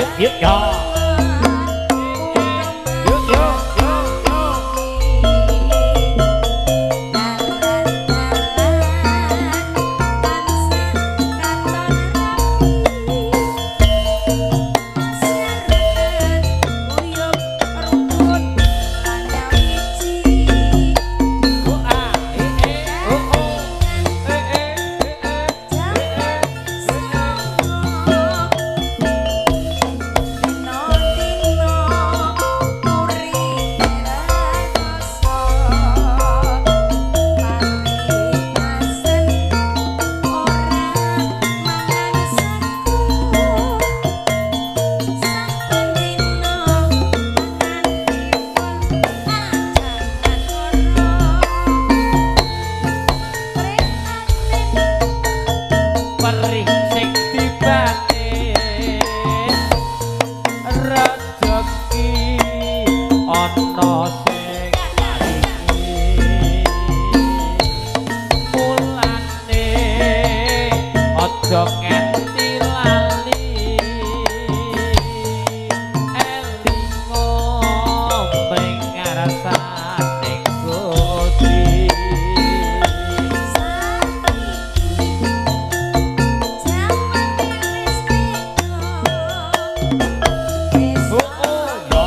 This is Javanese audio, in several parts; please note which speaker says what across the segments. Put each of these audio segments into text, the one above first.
Speaker 1: Yuk yuk yo. Yuk yuk yuk yuk. O a e e o o e e e e e e. Perih sing dibatin rejeki ana sing maringi mulane aja nganti lali elingo mring ngarsaning Gusti. Oh oh yo.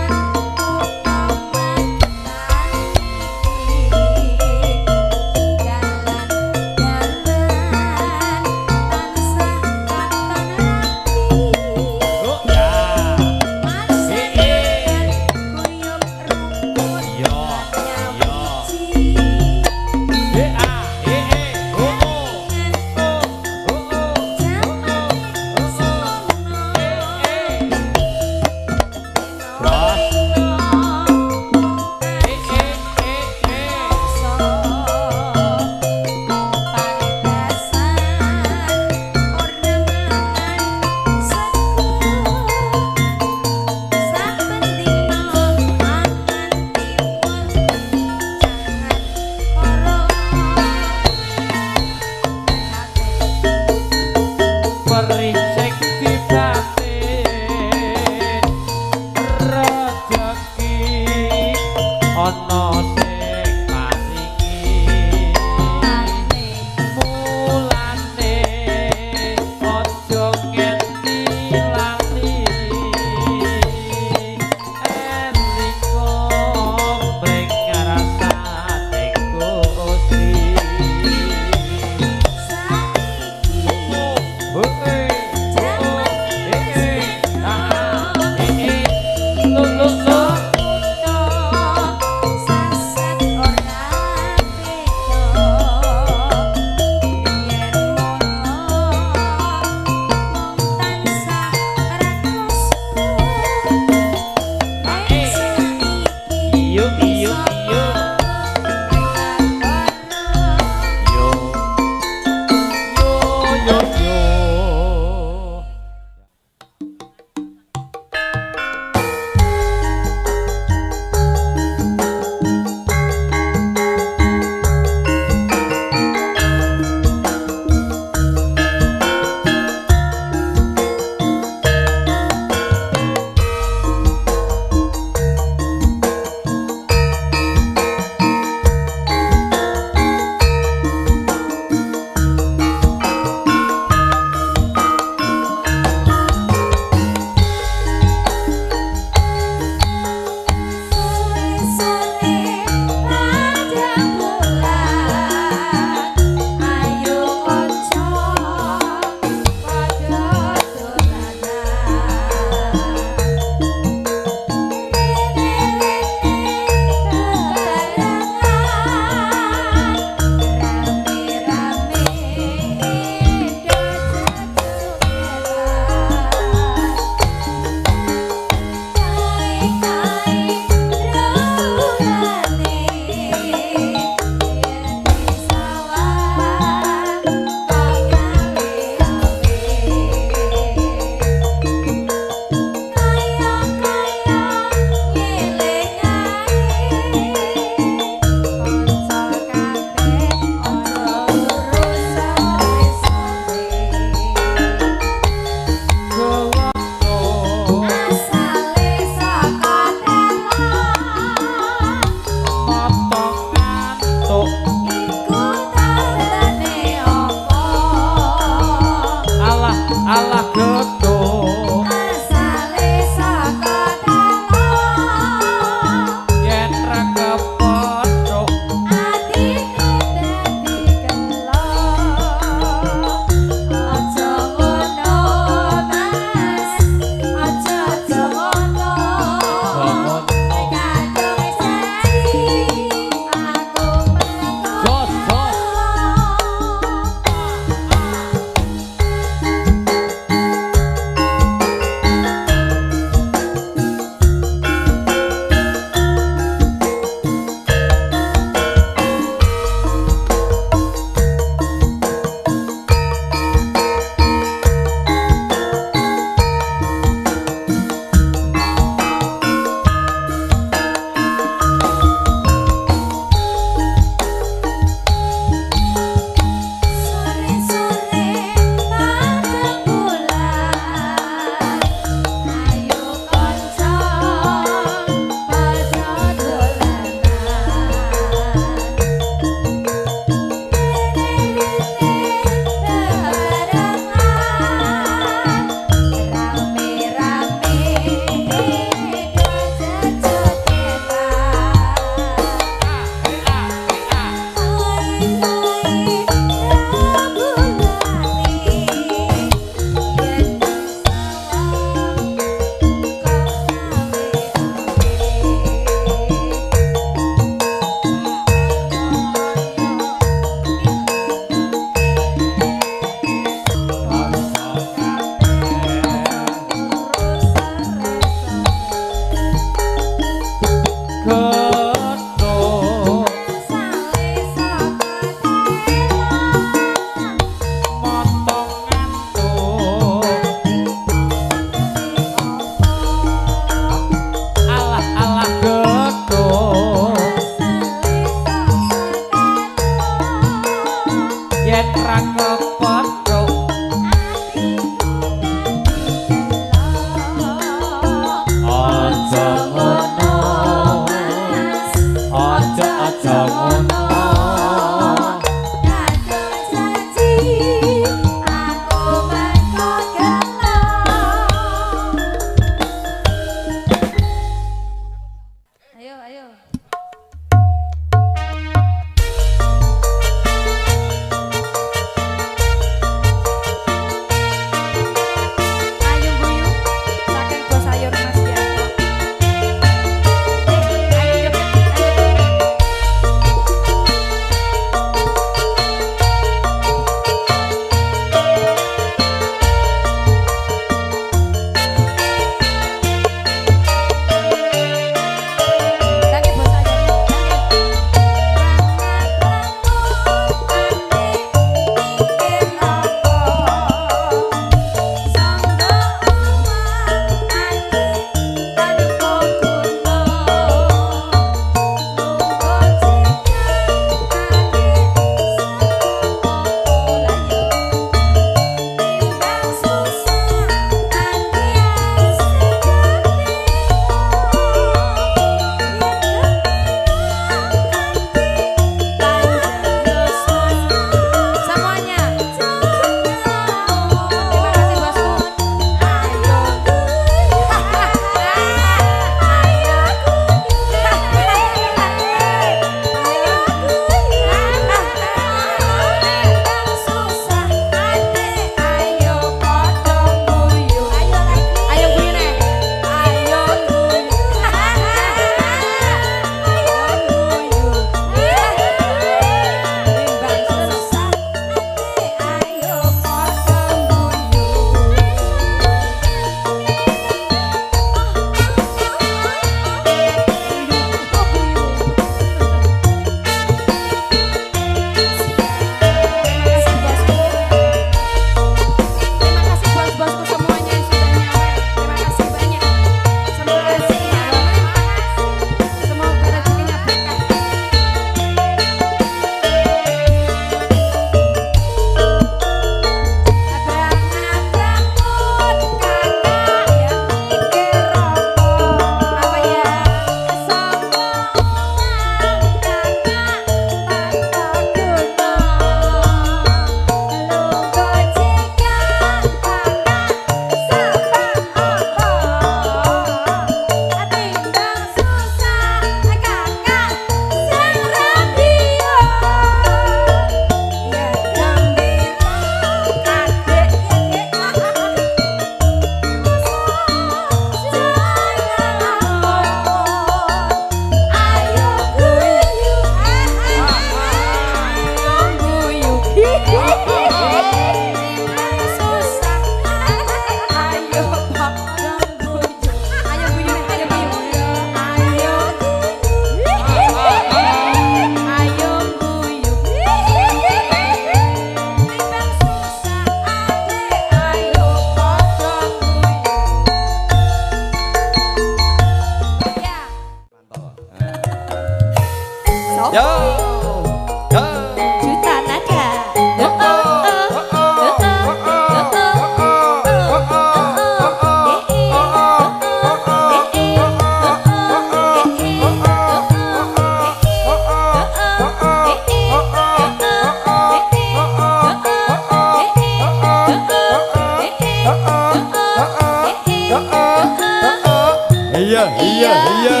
Speaker 1: Iya, iya, iya.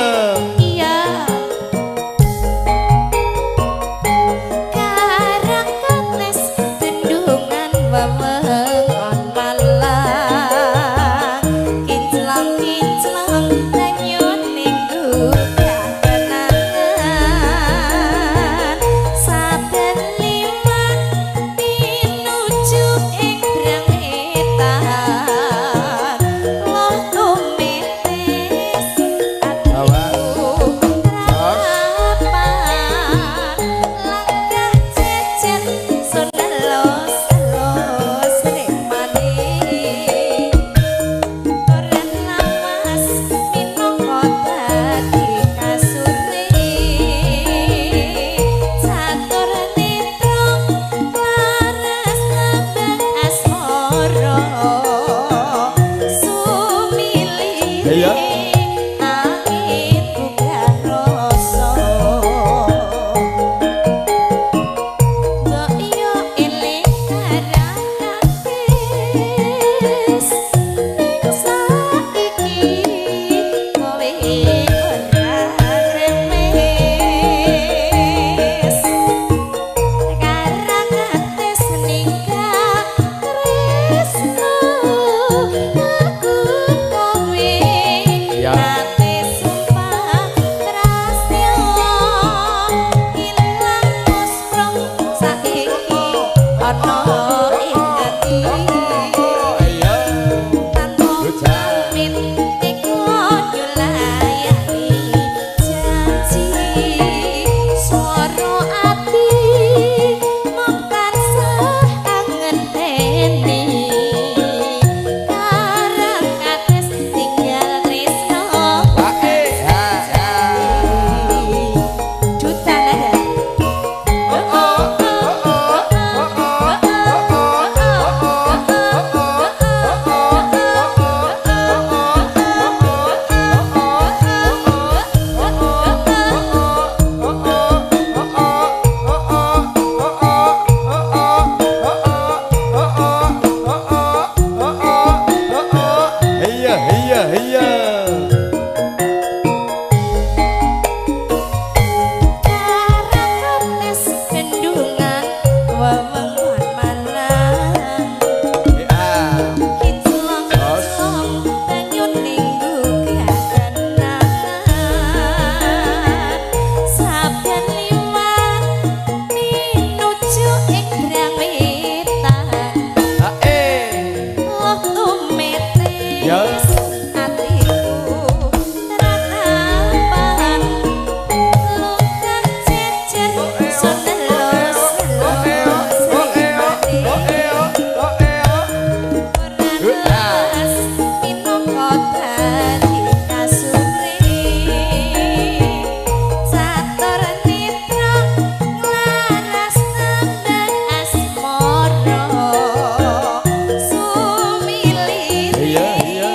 Speaker 2: Iya. Karang kates bendungan wewengkon Malang. Kinclong-kinclong banyu ning gugah kenangan. Saben liwat pinuju ing Brang Etan. Loh tumitis atiku tratapan. Langkah jejer sun elus-elus rikmane. Toran lawas minangka dadi kasure. Catur netra laras lambang asmara. Sumilire
Speaker 1: Iya.
Speaker 2: angin gugah rasa. Mbok yo eling karang kates ning saiki kowe ora remes. Karang kates ninggal tresno aku kowe
Speaker 1: Ya.
Speaker 2: nate sumpah prastya ilang muspro saiki ana ing ati.
Speaker 1: Iya.
Speaker 2: Tanpa
Speaker 1: Bocah.
Speaker 2: pamit teka nyulayani janji. Swara ati mung tansah angenteni. Karang kates tinggal tresno
Speaker 1: Wae, ha, ha.
Speaker 2: Duta nada.
Speaker 1: Oh, oh, oh, oh, oh, oh, oh. Iya, iya, iya.
Speaker 2: Karang kates bendungan wewengkon Malang.
Speaker 1: Ya.
Speaker 2: Kinclong-kinclong banyu ning gugah kenangan. Saben liwat pinuju ing Brang Wetan.
Speaker 1: Eh.
Speaker 2: Loh tumitis
Speaker 1: Ya.
Speaker 2: atiku tratapan. Lukah jejer sun elus-elus rikmane. Ora lepas minangka dadi kasure. Catur netra nglaras tembang asmara. Sumilire
Speaker 1: Iya, iya.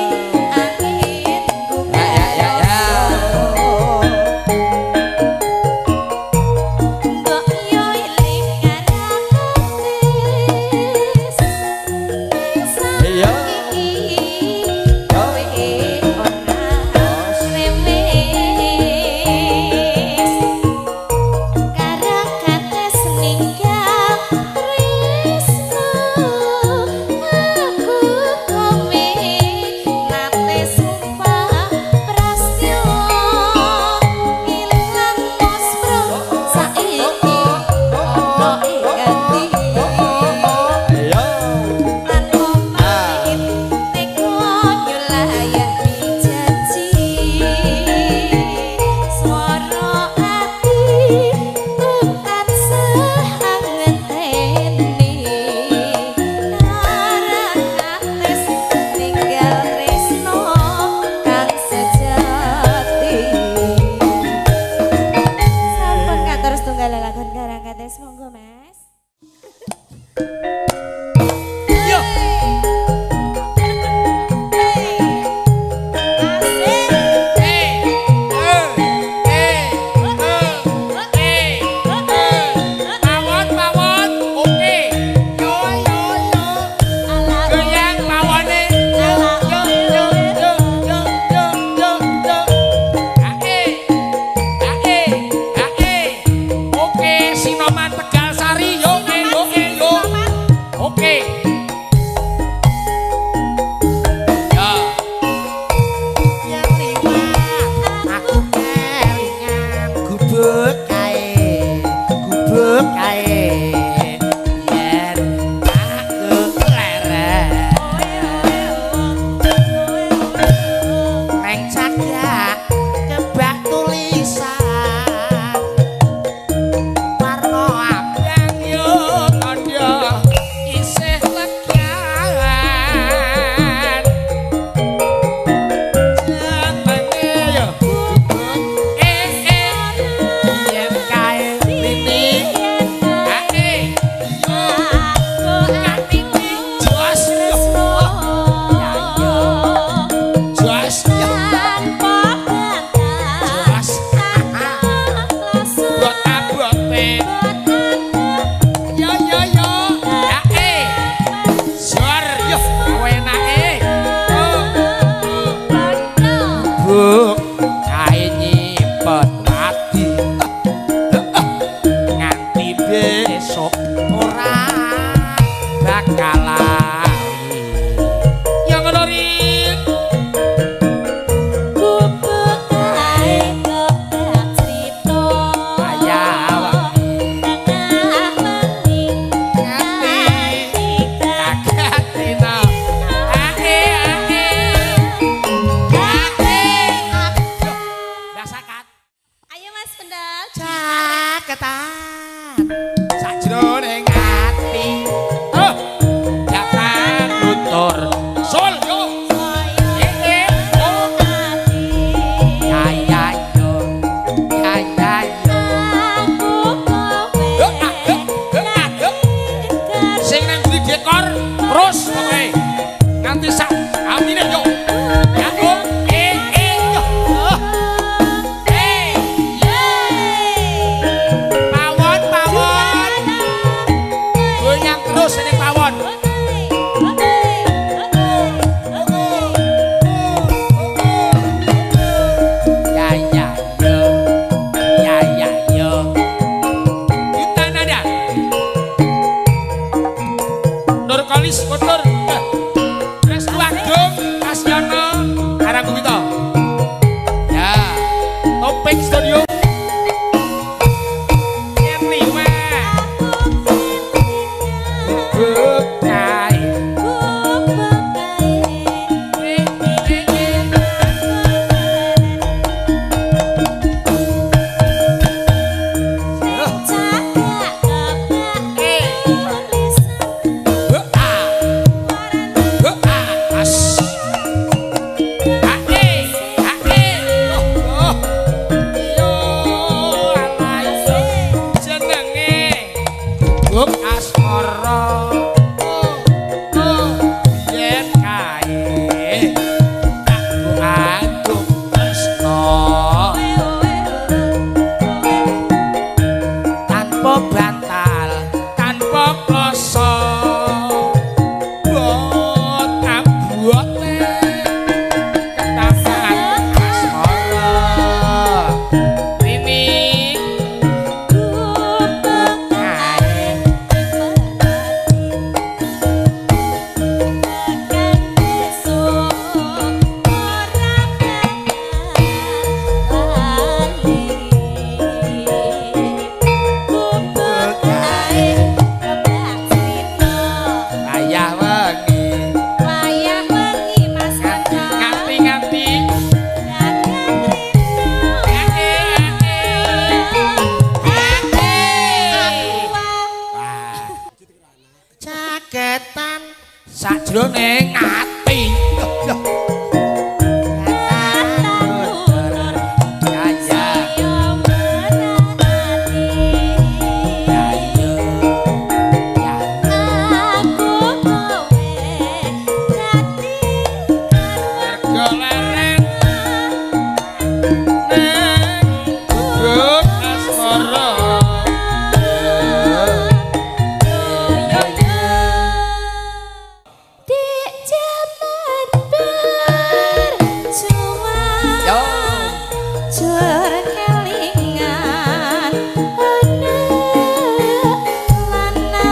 Speaker 2: Jujur kelingan anak lanang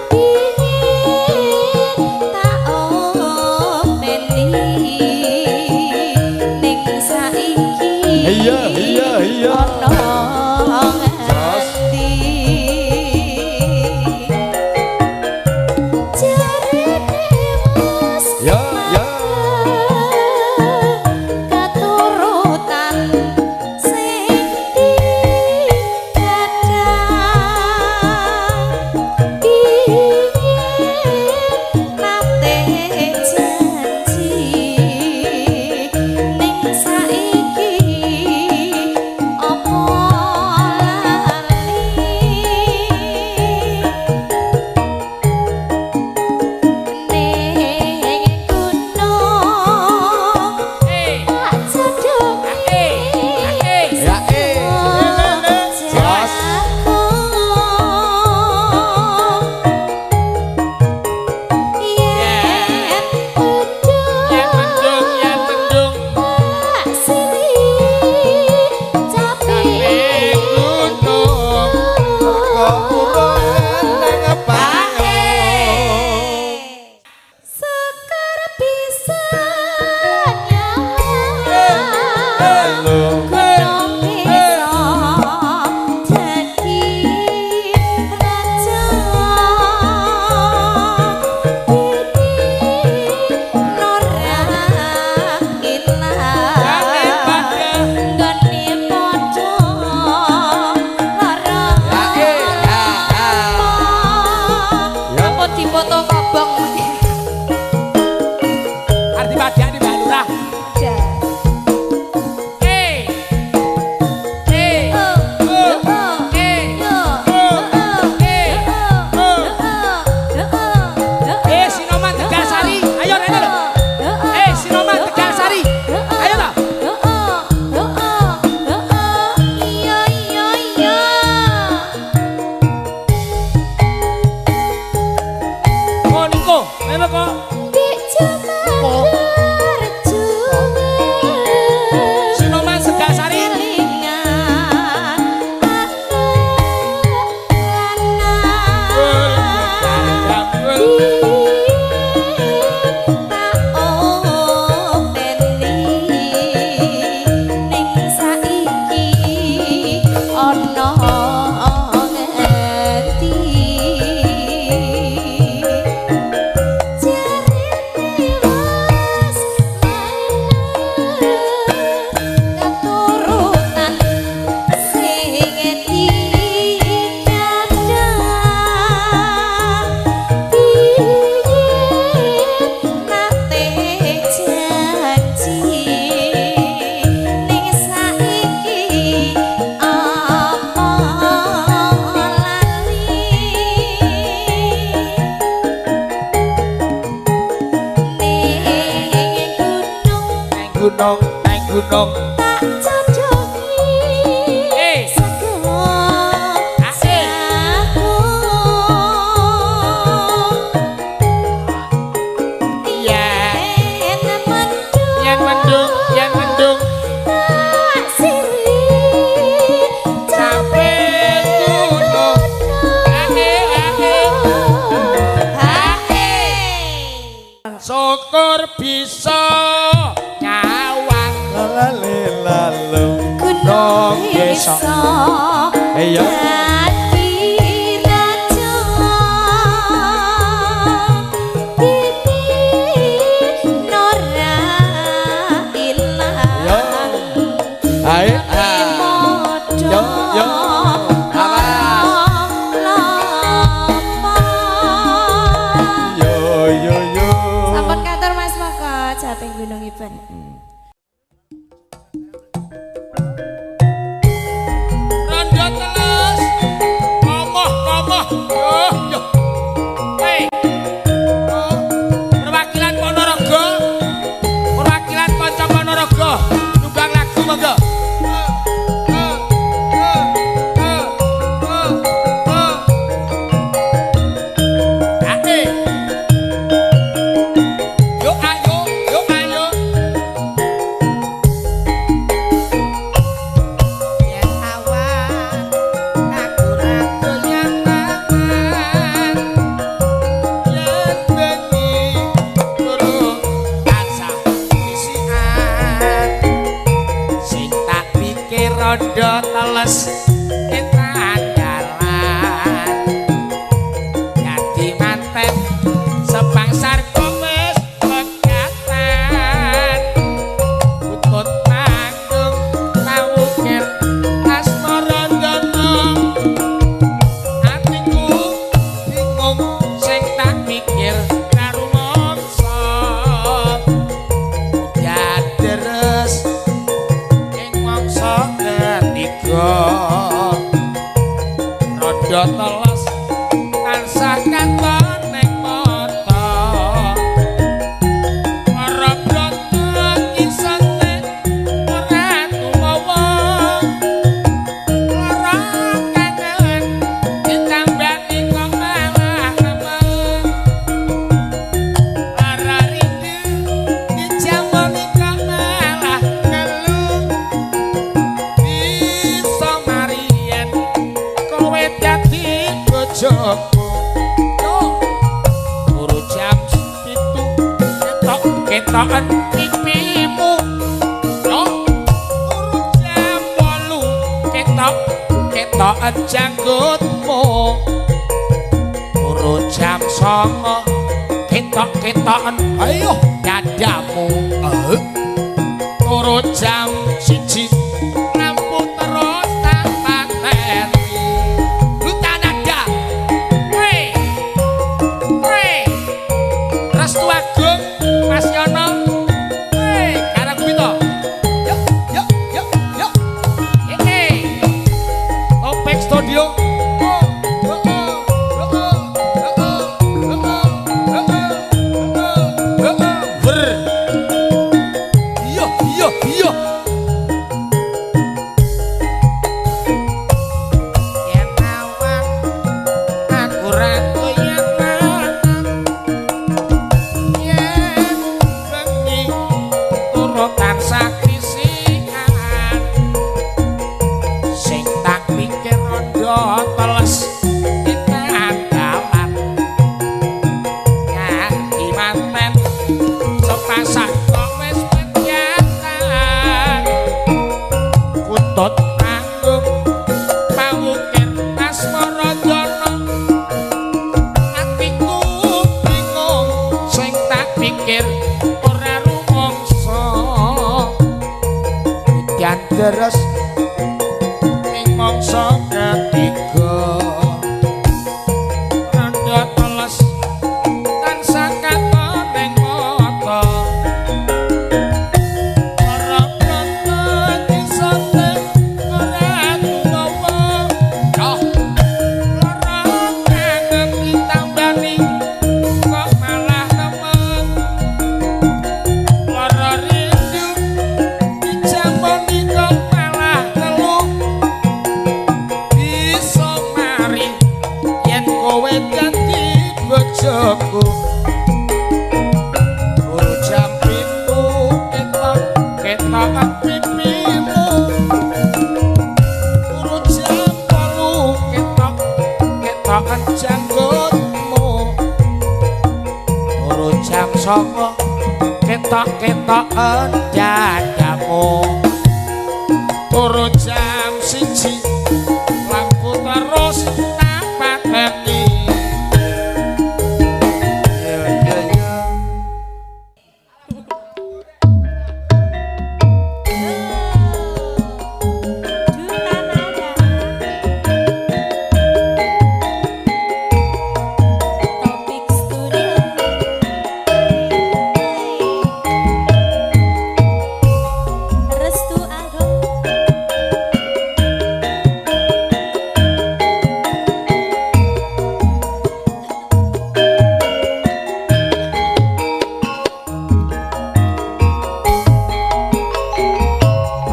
Speaker 2: pingin tak openi ning saiki.
Speaker 1: Iya iya iya.
Speaker 2: Ono ngendi jarene wis
Speaker 1: Ya ya.
Speaker 2: Keturutan sing digadang pingin nate janji ning saiki opo lali ning gunung tak cedhaki
Speaker 1: Ya eh. Jos.
Speaker 2: Yen mendung,
Speaker 1: Yen mendung,
Speaker 2: tak silih capek
Speaker 1: gunung. Kok nang panggung.
Speaker 2: Sekar bisa nyawang
Speaker 1: Halo.
Speaker 2: Gunung bisa jadi raja. Dene ora ilang nggone padha lara.
Speaker 1: Ya eh ya ah. Ya.
Speaker 2: Apa dipoto kobong?
Speaker 1: Arep dipadani Mbak Lurah. Eh. Eh. Eh. Eh. Eh, Sinoman Tegalsari, ayo rene lho. Eh, Sinoman Tegalsari. Ayo lho.
Speaker 2: Iya iya iya.
Speaker 1: Oh Niko, rene kok.
Speaker 2: Dek jaman perjuangan
Speaker 1: Sinoman Tegalsari.
Speaker 2: kelingan anak lanang tak openi ning saiki ana ngendi jarene wis maneh keturutan sing digadang pingin nate janji ning saiki apa lali ning gunung
Speaker 1: Nang gunung, nang gunung.
Speaker 2: tak cocok'i
Speaker 1: Eh.
Speaker 2: sego
Speaker 1: Asik.
Speaker 2: jagung.
Speaker 1: Iya.
Speaker 2: Yen mendung,
Speaker 1: Yen mendung, yen mendung.
Speaker 2: tak silih
Speaker 1: Sampai gunung. Ahe, ahe.
Speaker 2: Ahe.
Speaker 1: Syukur bisa nyawang.
Speaker 2: Gunung
Speaker 1: desa.
Speaker 2: bisa
Speaker 1: Iya.
Speaker 2: dadi raja. Dene ora ilang.
Speaker 1: Ae ah.
Speaker 2: Padha
Speaker 1: Yo, yo. Awas.
Speaker 2: lopo.
Speaker 1: Yo yo yo.
Speaker 2: Sampun kantor Mas Moko, Japing Gunung Iben.
Speaker 1: Rondo teles. Komoh komoh. Yo yo. Hei. Oh, perwakilan Ponorogo. Perwakilan Kanca Ponorogo. Nyumbang lagu monggo. Ae. Yo ayo, yo ayo. Rondo teles etan dalan dadi manten sepangsar wis pegatan butut panggung kawukir asmara ndono atiku bingung sing tak pikir karo mangsa udan deres ing mangsa ketiga rondo teles tansah katon ning mata ora brata kisate ora tumawa ora kangen ditambani kok malah nemen ora rindu dijamoni kok malah ngelu bisa marian kowe dadi bojoku. Yo turu jam 7 ketok ketoken pipimu. Yo turu jam 8 ketok ketoken janggutmu. Turu jam 9 ketok ketoken ayo dadamu. Turu jam 1 lampu terus tak pateni. Duta nada. Weh. Weh. Restu Agung Mas Yono. Weh, karang Gumito. Yo yo yo yo. Eh. Topeng Studio. Oh, oh, oh, oh, oh, oh, oh, oh, oh, oh. Ber. Yo yo yo. Yen awak aku ratu yen lanang yen bengi turu tansah krisikan sing tak pikir rondo teles dalan kaki manten sepasang kok wis pegatan kutut panggung pawukir asmara jana atiku bingung sing tak pikir ora rumangsa udan deres ing mangsa ketiga rondo teles tansah katon ning mata ora brata disate ora tumawa oh lara kangen ditambani kok malah nemen lara rindu dijamoni kok malah telu bisa mari yen kowe dadi bojoku. Turu jam 7 ketok ketokan pipimu. Turu jam 8 ketok ketokan janggutmu. Turu jam 9 ketok ketokan dadamu. Turu jam 1 lampu terus tak pateni. Yo yo yo.
Speaker 2: Duta nada. Topik Studio. Restu Agung.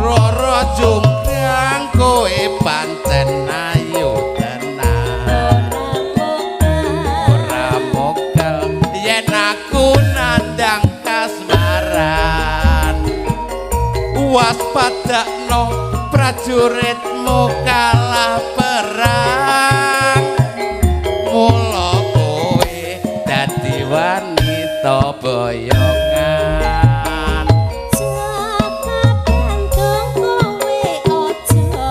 Speaker 3: Roro jonggrang kowe pancen ayu tenan
Speaker 2: Ora
Speaker 3: ora mokel yen aku nandang kasmaran waspadakno prajuritmu kalah perang mula kowe dadi wanita boyongan
Speaker 2: Jaka bantung kowe aja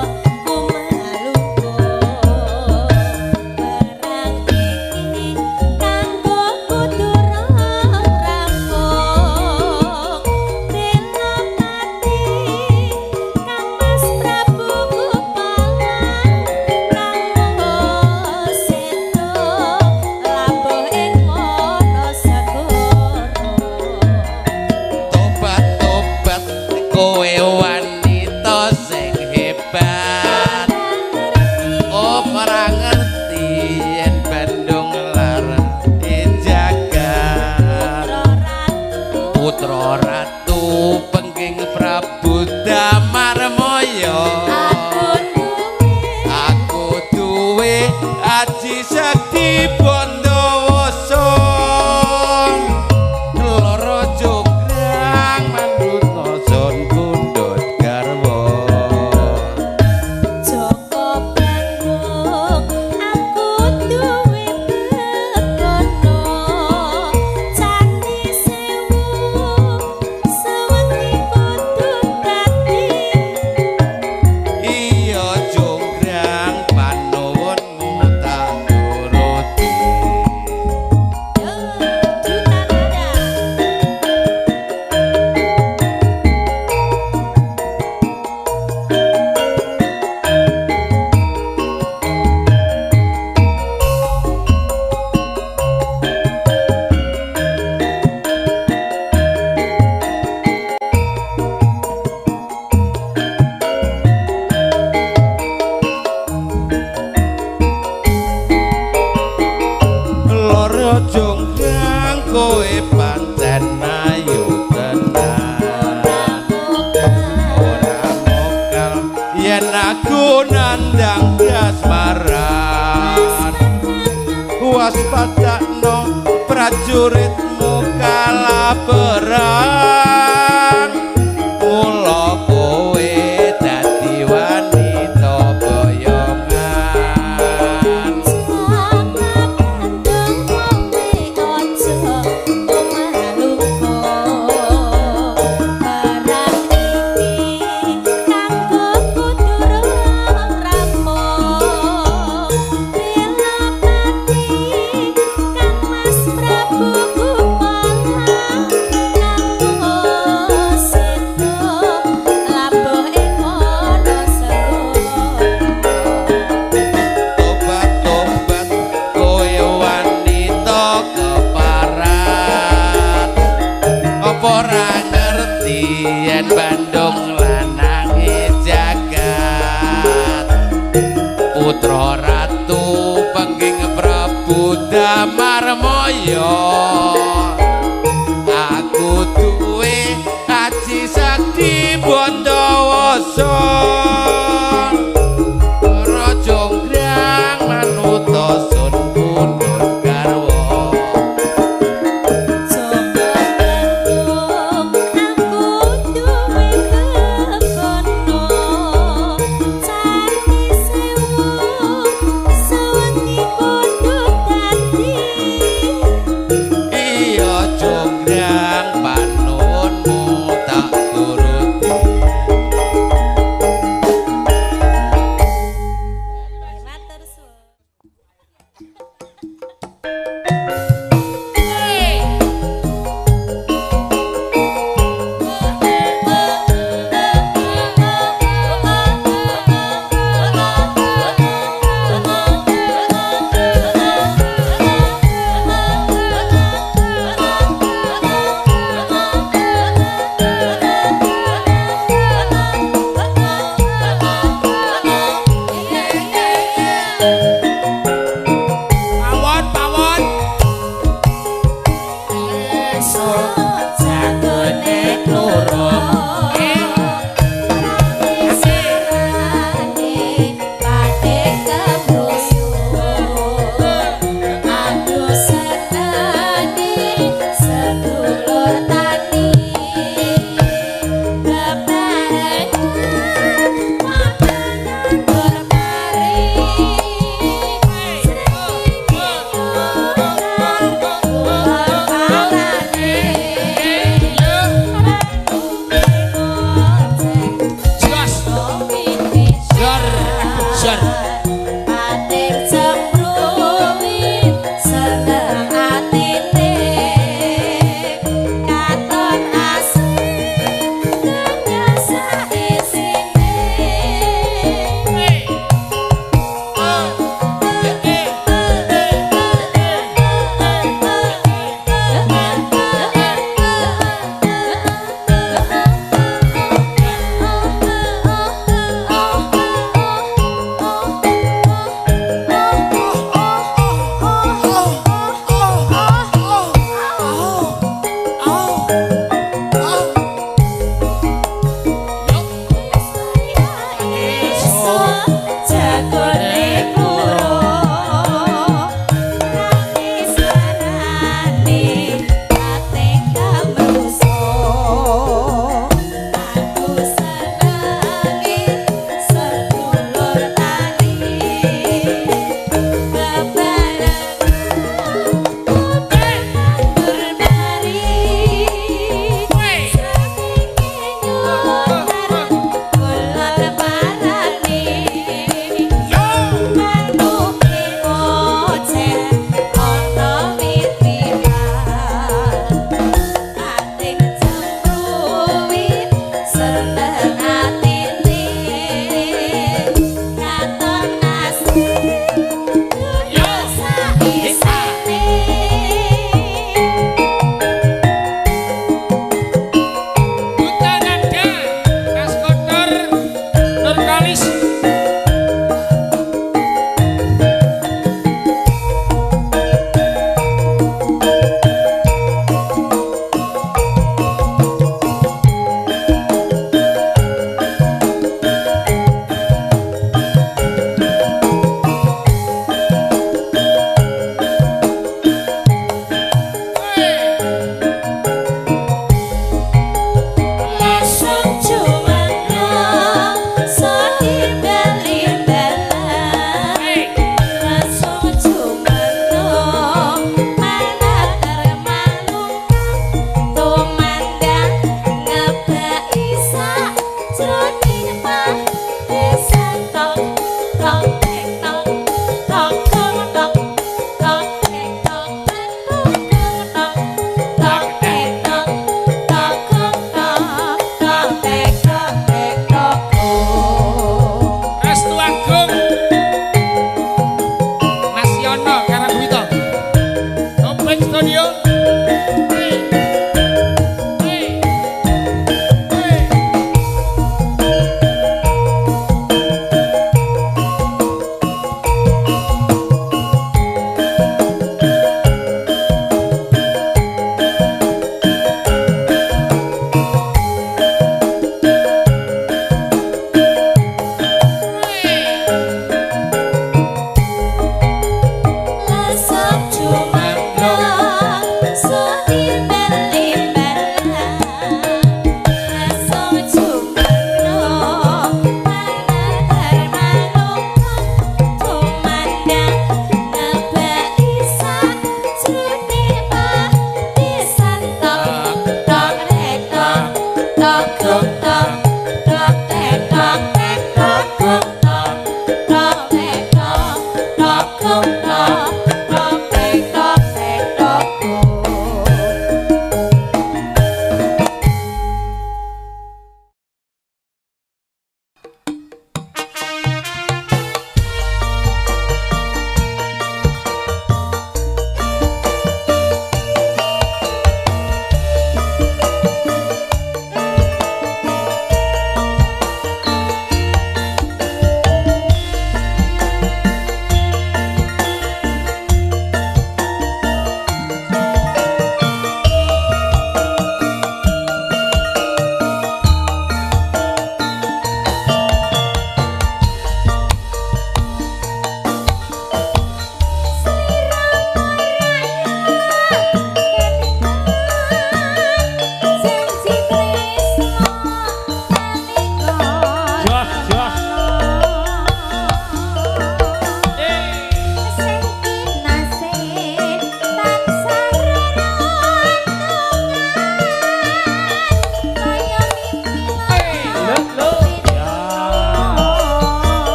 Speaker 3: Prajuritmu kalah perang, mula kowe dadi wanita boyongan.
Speaker 2: Jaka Bandung kowe aja lupa, perang iki kanggo kudu rampung. Bela pati Kang Mas Prabu Gupala, kanggo seto labuh ing ana segara.
Speaker 3: Tobat-tobat kowe wanita keparat, apa ora ngerti yen Bandung lanange jagat? Putra Ratu Pengging Prabu Damarmaya, aku duwe aji sakti Bondowoso. Raja Ngrang manuta sun pundhut garwa.
Speaker 2: Jaka Bandung aku duwe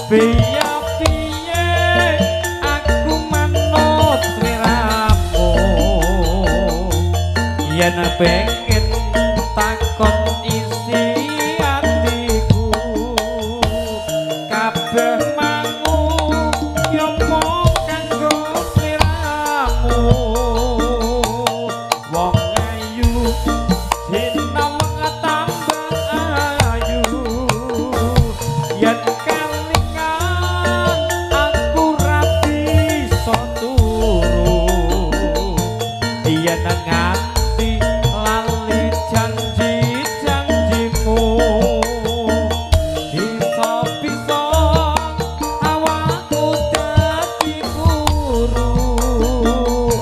Speaker 1: Piye-piye aku manut sliramu, yen pengen takon isi atiku, kabeh mangu yo mung kanggo sliramu. Wong ayu sinawang tambah ayu, yen kalingan aku ra bisa turu, yen nganti lali janji-janjimu, bisa-bisa awakku dadi kuru.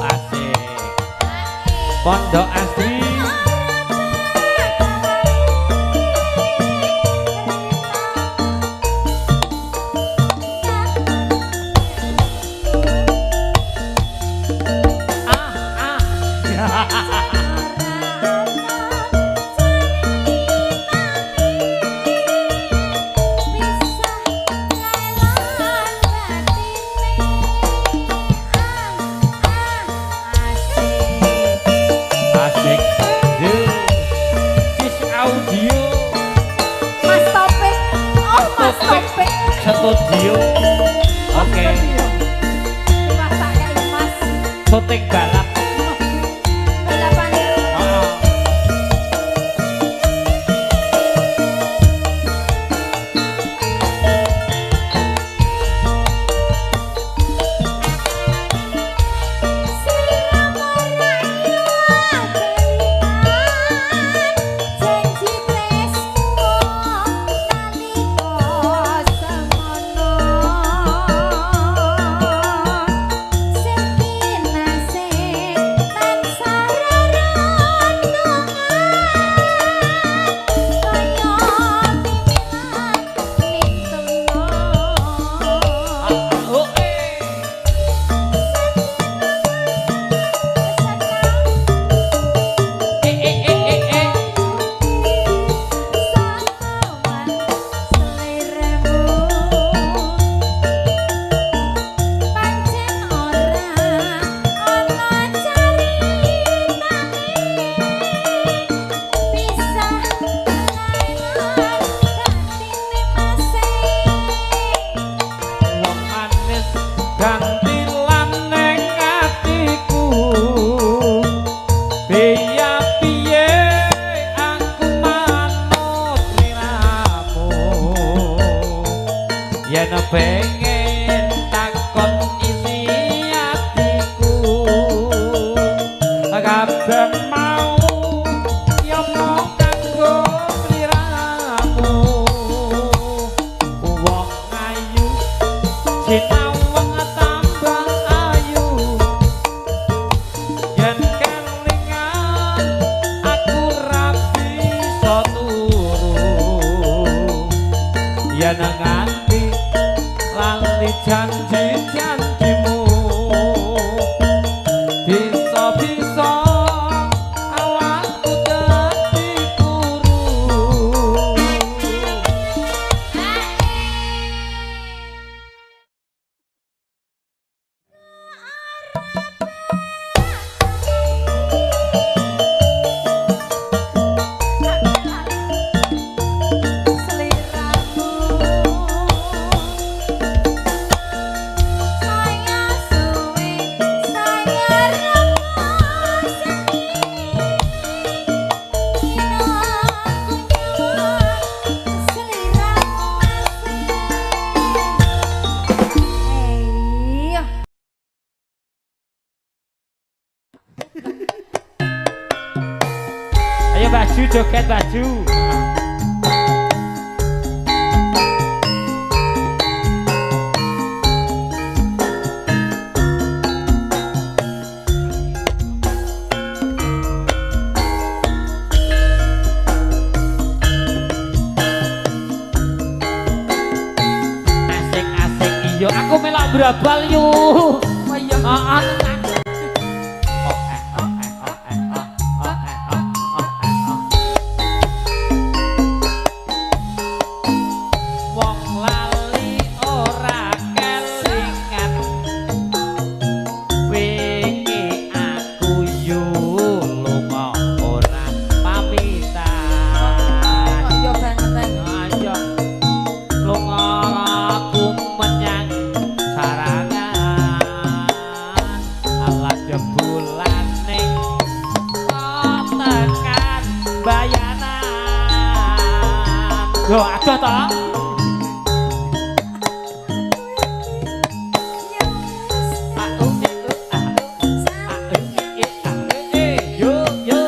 Speaker 1: Asik Pondok Asri. Ah ah. Asik. Cis audio.
Speaker 2: Mas Topik. Oh, Mas Topik.
Speaker 1: Studio. Oke.
Speaker 2: Mas kayak Mas.
Speaker 1: Syuting balap.
Speaker 2: Balapan.
Speaker 1: Oh. Oh, eh. Eh eh eh eh eh. Wong manis gantilan ning atiku, piye-piye aku manut sliramu, yen pengen takon isi atiku, kabeh mau ya mung kanggo sliramu. Wong ayu sinawang tambah ayu, yen kelingan aku ra bisa turu, yen nganti lali janji-janjimu, bisa-bisa awakku dadi kuru. Ayo baju joget baju. Asik asik iyo aku melok brabal yu.
Speaker 2: Oh iya.
Speaker 1: Heeh. Wong lali Adoh to. Yo yo.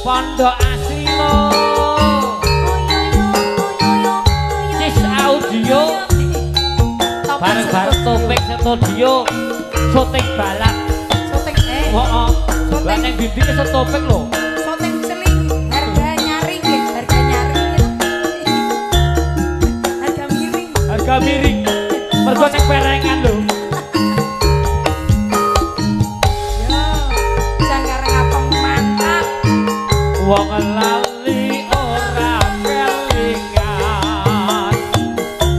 Speaker 1: Pondok asli lo. Cis audio bareng-bareng Topik studio syuting balap.
Speaker 2: Syuting
Speaker 1: heeh. Lah ning bibi ke Topik lho.
Speaker 2: Syuting seling harga nyaring nggih, harga nyaring. Harga miring.
Speaker 1: Harga miring. Mergo ning perengan lho.
Speaker 2: Yo, jangkar ngapong mantap.
Speaker 1: Wong lali ora kelingan.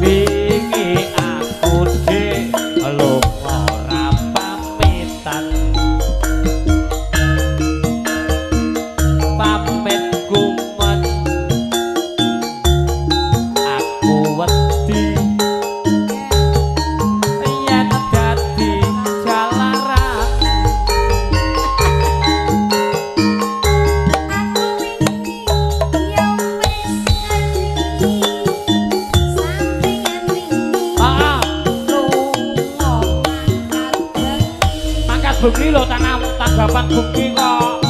Speaker 1: Wingi aku dhek lunga ora pamitan. Pamit kumet aku wedi yen dadi jalaran.
Speaker 2: Aku wingi ya wis ngerti sampeyan wingi lunga mangkat bengi.
Speaker 1: Mangkat bengi lho, tanah tanggapan bengi kok.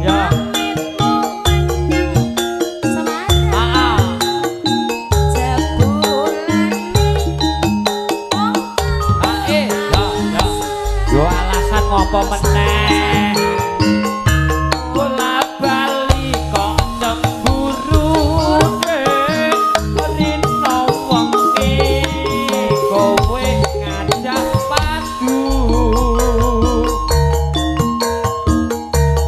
Speaker 1: Ya.
Speaker 2: Pamitmu menyang Semarang. Jebulane wong
Speaker 1: Ya ya. Yo alasan ngopo meneh? Bola bali kok cemburu rino wengi kowe ngajak padu.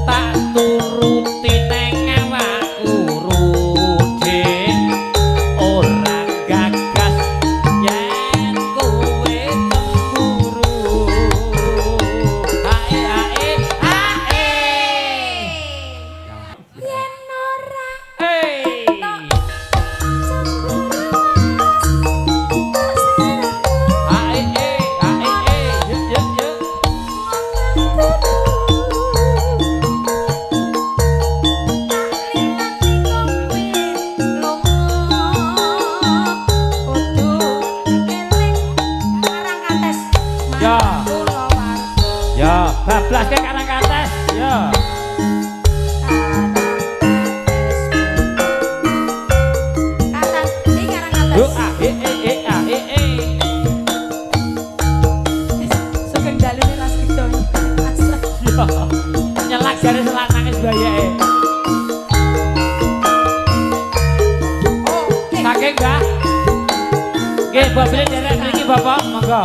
Speaker 1: Tak turuti neng awakku rudik ora gagas yen kowe cemburu. Ae ae ae.
Speaker 2: Yen ora
Speaker 1: Hey.
Speaker 2: Cemburu mas tak serang
Speaker 1: Ae e ae e ye ye ye. Ya. Ya, bablas ke Karangkates. Ya. Yo a e e e a e e. Yo. Nyelak jare selak nangis bayeke. Saking, Mbah. Nggih, bobile derek mriki Bapak, monggo.